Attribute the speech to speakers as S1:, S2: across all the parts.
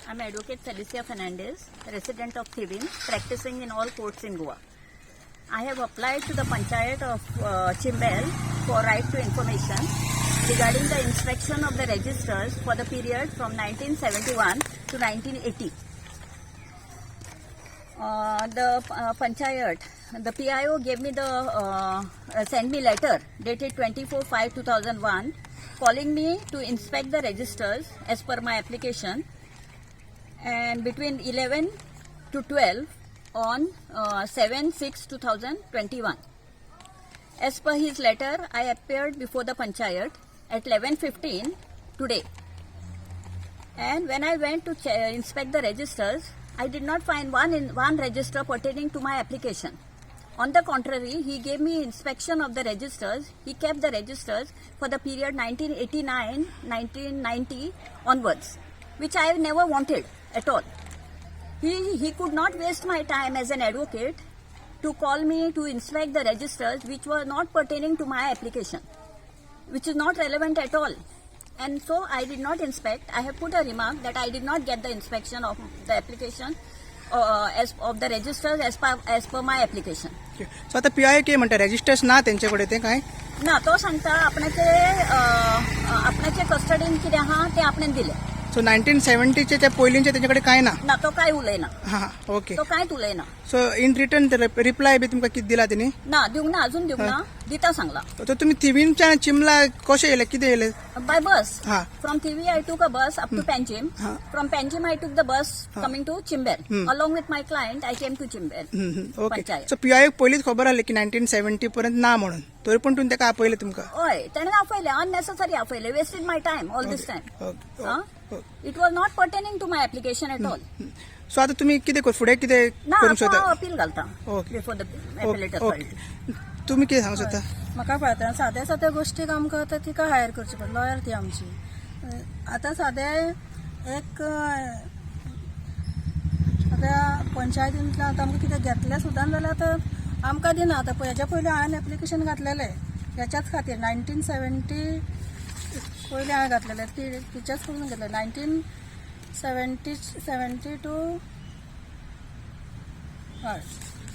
S1: I'm Advocate Felicia Fernandez, resident of Thivim, practicing in all courts in Goa. I have applied to the Panchayat of Chimbel for right to information regarding the inspection of the registers for the period from 1971 to 1980. The Panchayat, the PIO gave me the sent me letter dated 24/5/2001, calling me to inspect the registers as per my application, and between 11 to 12 on 7/6/2021. As per his letter, I appeared before the Panchayat at 11:15 today. And when I went to inspect the registers, I did not find one register pertaining to my application. On the contrary, he gave me inspection of the registers. He kept the registers for the period 1989, 1990 onwards, which I have never wanted at all. He could not waste my time as an advocate to call me to inspect the registers which were not pertaining to my application, which is not relevant at all. And so I did not inspect. I have put a remark that I did not get the inspection of the application as of the registers as per my application.
S2: So आता PI कितें म्हणटा, resistors ना तेंचे कडेन ते काय?
S1: ना, तो सांगता आपणाचे आपणाचे कस्टडीन कितें आहा तें आपणें दिलें.
S2: सो 1970चे त्या पयलींचे तेंचे कडेन काय ना?
S1: ना, तो काय उलयना.
S2: हा, ओके.
S1: तो कांयच उलयना.
S2: सो इन रिटर्न रिप्लाय बी तुमकां कितें दिला तेणी?
S1: ना, दिवंक ना, अजून दिवंक ना, दिता सांगला.
S2: सो तुमी थिवींच्यान चिमला कशें येयले, कितें येयले?
S1: By bus.
S2: हा.
S1: From Thivim, I took a bus up to Panjim. From Panjim, I took the bus coming to Chimbel. Along with my client, I came to Chimbel.
S2: Okay.
S1: Panchayat.
S2: So पीआयक पयलींच खबर आहली की 1970 पर्यंत ना म्हणून, तरी पण तुम्ही ताका आपयले तुमकां?
S1: हय, तेणें आपयलें, unnecessary आपयलें, wasted my time all this time. It was not pertaining to my application at all.
S2: So आता तुमी कितें फुडें कितें
S1: ना,
S2: करूंक
S1: आतां
S2: सोदता?
S1: हांव अपील घालता बिफोर the appellate authority.
S2: तुमी कितें सांगूंक सोदता?
S3: म्हाका पळयता, साद्या साद्या गोश्टीक आमकां आतां तिका हायर करची पडटा, लॉयर ती आमची. आतां सादें एक आतां पंचायतींतल्यान आतां आमकां कितें घेतलें सुद्दां जाल्यार आतां आमकां दिना. आतां हेज्या पयलीं हांवें एप्लिकेशन घातलेलें हेच्याच खातीर, 1970 पयलीं हांवें घातलेलें, ती तिच्याच करून घेतलें, 1970, 72, हय.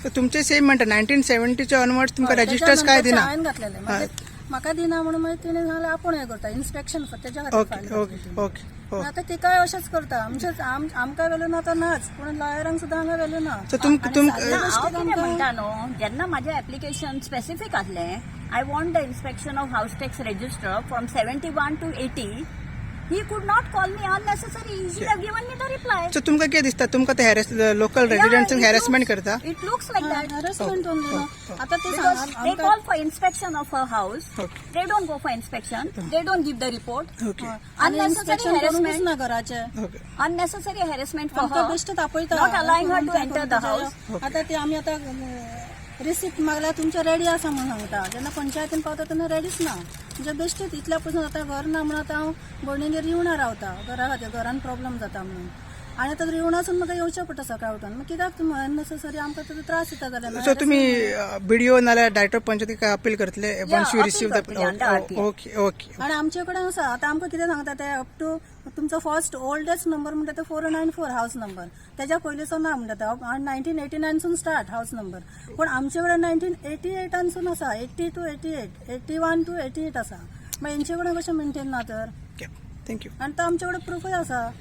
S2: सो तुमचे सेम म्हणटा, 1970च्या ऑनवर्ड्स तुमकां
S3: हय,
S2: रेजिस्टर्स काय
S3: त्याच्या
S2: दिना.
S3: हांवें घातलेलें. मागीर म्हाका दिना म्हणून मागीर तिणें सांगलें आपूण हें करता इन्स्पेक्शन, तेच्या खातीर फायल घातली तिणें. आतां तिकाय अशेंच करता, आमचेच आमकां व्हॅल्यू ना तर नाच, पूण लॉयरांक सुद्दां हांगा व्हॅल्यू ना.
S2: So
S3: आनी साद्या
S1: हांव
S3: गोश्टीक
S1: कितें
S3: आमकां
S1: म्हणटा न्हू, जेन्ना म्हाजें एप्लिकेशन स्पेसिफीक आसलें, I want the inspection of house tax register from 71 to 80, he could not call me unnecessary. He should have given me the reply.
S2: So तुमकां कितें दिसता, तुमकां ते हॅरेस, लोकल रेजिडेंट्सांक हॅरेसमेंट करता?
S1: It looks like that.
S3: Harassment only. आतां ते
S1: Because they
S3: आमकां
S1: call for inspection of her house. They don't go for inspection. They don't give the report.
S3: आनी
S1: Unnecessary
S3: inspection करूंकच
S1: harassment.
S3: ना घराचें.
S1: Unnecessary harassment for
S3: आमकां
S1: her.
S3: बेश्टेच आपयता.
S1: Not allowing her to enter the house.
S3: आतां ते आमी आतां रिसिप्ट मागल्यार तुमचें रेडी आसा म्हणून सांगता, जेन्ना पंचायतीन पावता तेन्ना रेडीच ना. म्हणजे बेश्टेच इतल्या पसून आतां घर ना म्हणून आतां हांव भयणीगेर रिवणा रावता घरा खातीर, घरान प्रॉब्लम जाता म्हणून. आनी आतां रिवणासून म्हाका येवचें पडटा सकाळ उठून, मागीर कित्याक तुमी अननेसेसरी आमकां ताचो त्रास दिता जाल्यार?
S2: सो तुमी बीडीओ नाल्यार डायरेक्टर पंचायतीक अपील करतले once you
S1: appeal
S2: receive the
S1: करतले under RTI.
S2: Okay okay
S3: आणि आमचे कडेन आसा. आतां आमकां कितें सांगता ते, अप टू तुमचो फर्स्ट ओल्डेस्ट नंबर म्हणटा ते 494 हावस नंबर, तेज्या पयलींचो ना म्हणटा ते. आनी 1989सून स्टार्ट हावस नंबर, पूण आमचे कडेन 1988सून आसा, 82, 88, 81 टू 88 आसा. मागीर हेंचे कडेन कशें मेंटेन ना तर?
S2: Thank you.
S3: आनी तो आमचे कडेन प्रुफूय आसा.